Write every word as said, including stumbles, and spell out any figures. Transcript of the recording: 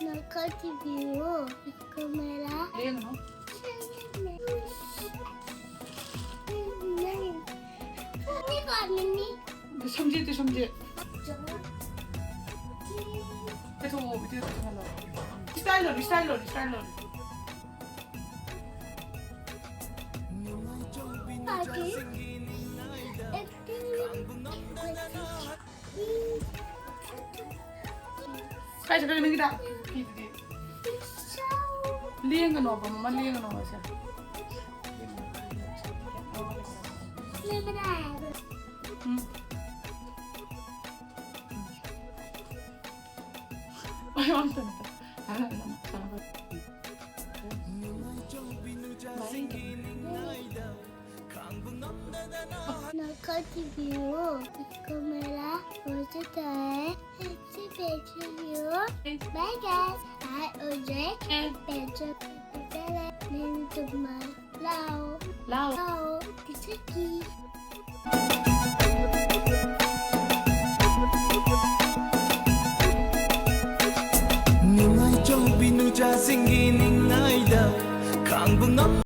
ꯅꯈꯣꯏꯒꯤ view camera ꯂꯦꯡꯒꯅꯨ꯫ ꯅꯪ ꯃꯤ ꯄꯥꯝꯃꯤꯅꯤ꯫ ꯁꯝꯖꯦꯠꯇꯤ ꯁꯝꯖꯦꯠ꯫ ꯀꯩꯊꯣꯛꯑꯣ, ꯚꯤꯗꯤꯑꯣꯗ ꯊꯝꯍꯜꯂꯣ꯫ ꯏꯁꯇꯥꯏꯜ ꯂꯣꯜꯂꯨ, ꯏꯁꯇꯥꯏꯜ ꯂꯣꯜꯂꯨ, ꯏꯁꯇꯥꯏꯜ ꯂꯣꯜꯂꯨ꯫ ꯀꯥꯏ ꯆꯠꯈ꯭ꯔꯒꯦ ꯅꯪꯒꯤꯗ? ꯐꯤꯗꯨꯗꯤ? ꯂꯦꯡꯒꯅꯣꯕ, ꯃꯃꯥ, ꯂꯦꯡꯒꯅꯣꯕ ꯁꯦ꯫ ꯎꯝ꯫ ꯑꯩ ꯑꯝꯇ ꯅꯠꯇꯦ꯫ ꯅꯈꯣꯏꯒꯤ ꯚꯤꯌꯨ ꯀꯦꯃꯦꯔꯥ ꯍꯧꯖꯤꯛ ꯇꯧꯔꯦ꯫ Bye guys, I O J, Pedro, Pedro, Pedro, ꯂꯥꯎ꯫ ꯂꯥꯎ꯫ ꯂꯥꯎ꯫ ꯄꯤꯊꯛꯀꯤ꯫ ꯅꯨꯡꯉꯥꯏꯖꯧꯕꯤ ꯅꯨꯆꯥꯁꯤꯡꯒꯤ ꯅꯤꯡꯉꯥꯏꯗ ꯈꯥꯡꯕ ꯉꯝ